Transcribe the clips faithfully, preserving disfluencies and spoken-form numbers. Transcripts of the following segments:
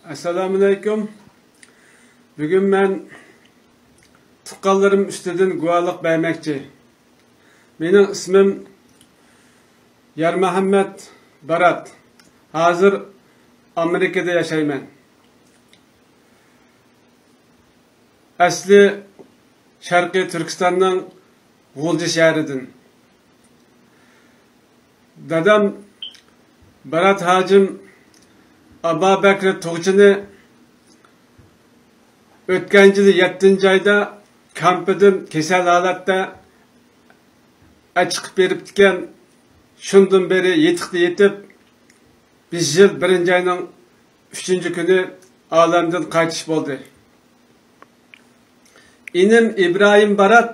ئەسسالامۇئەلەيكۇم. بۈگۈن مەن تۇغقانلىرىم ئۈستىدىن گۇۋاھلىق بەرمەكچى. مېنىڭ ئىسمىم يارمۇھەممەت بارات. ھازىر ئامېرىكىدا ياشايمەن. ئەسلى شەرقىي تۈركىستاننىڭ غۇلجا شەھىرىدىن. دادام بارات ھاجىم ئابابەكرى تۇغچىنى ئۆتكەن يىلى يەتتىنچى ئايدا كامپىدىن كېسەل ھالەتتە ئەچىقىپ بېرىپتىكەن. شۇندىن بېرى يېتىقتا يېتىپ، بىز يىل بىرىنچى ئاينىڭ ئۈچىنچى كۈنى ئالەمدىن قايتىش بولدى. ئىنىم ئىبراھىم بارات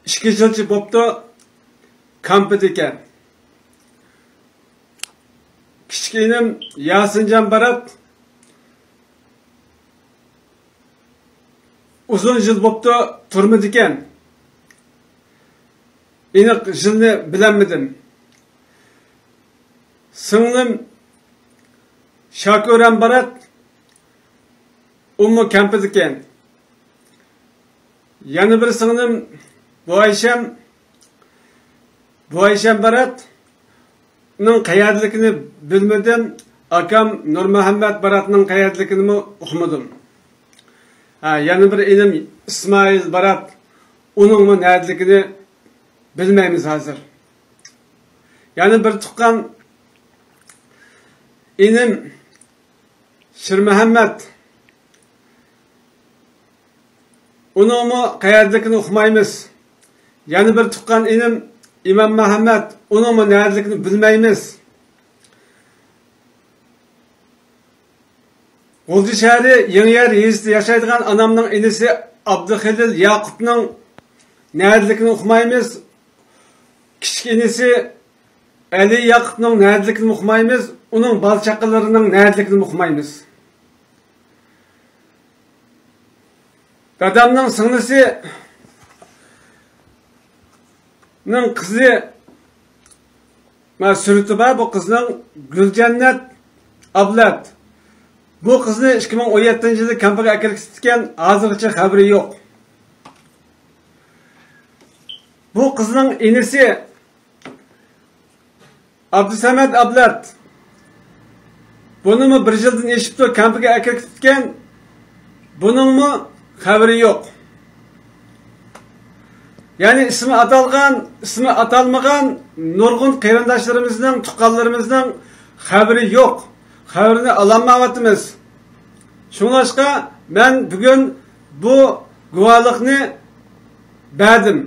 ئىككى يىلچە بوپتۇ كامپىدىكەن. كىچىك ئىنىم ياسىنجان بارات ئۇزۇن يىل بوپتۇ تۈرمىدىكەن. ئېنىق يىلنى بىلەلمىدىم. سىڭلىم شاكۇرەم بارات، ئۇمۇ كامپىدىكەن. يەنە بىر سىڭلىم بۇئايشەم، بۇئايشەم باراتنىڭ قەيەردىلىكىنى بىلمىدىم. ئاكام نۇرمۇھەممەت باراتنىڭ قەيەردىلىكىنىمۇ ئۇقمىدىم. ھە، يەنە بىر ئىنىم ئىسمائىل بارات، ئۇنىڭمۇ نەدىلىكىنى بىلمەيمىز ھازىر. يەنە بىر تۇغقان ئىنىم شىرمۇھەممەت، ئۇنىڭمۇ قەيەردىكىنى ئۇقمايمىز. يەنە بىر تۇغقان ئىنىم ئىمام مۇھەممەت، ئۇنىڭمۇ نەدىكىنى بىلمەيمىز. غۇلجا شەھىرى يېڭىيەر يېزىسىدا ياشايدىغان ئانامنىڭ ئىنىسى ئابدۇخېلىل ياقۇپنىڭ نەدىكىنى ئۇقمايمىز. كىچىك ئىنىسى ئەلى ياقۇپنىڭ نەدىكىنى ئۇقمايمىز. ئۇنىڭ بالا-چاقىلىرىنىڭ نەدىكىنى ئۇقمايمىز. دادامنىڭ سىڭلىسىنىڭ قىزى، مانا سۈرىتى بار بۇ قىزنىڭ، گۈلجەننەت ئابلەت. بۇ قىزنى ئىككى مىڭ ئون يەتتىنچى يىلى كامپىغا ئەكىرىپ كېتىپتىكەن، ھازىرغىچە خەۋىرى يوق. بۇ قىزنىڭ ئىنىسى ئابدۇسەمەت ئابلەت. بۇنىمۇ بىر يىلدىن ئېشىپتۇ، كامپىغا ئەكىرىپ كېتىپتىكەن. بۇنىڭمۇ خەۋىرى يوق. يەنى ئىسمى ئاتالغان، ئىسمى ئاتالمىغان نۇرغۇن قېرىنداشلىرىمىزنىڭ، تۇغقانلىرىمىزنىڭ خەۋىرى يوق. خەۋىرىنى ئالالمايۋاتىمىز. شۇڭلاشقا مەن بۈگۈن بۇ گۇۋاھلىقنى بەردىم.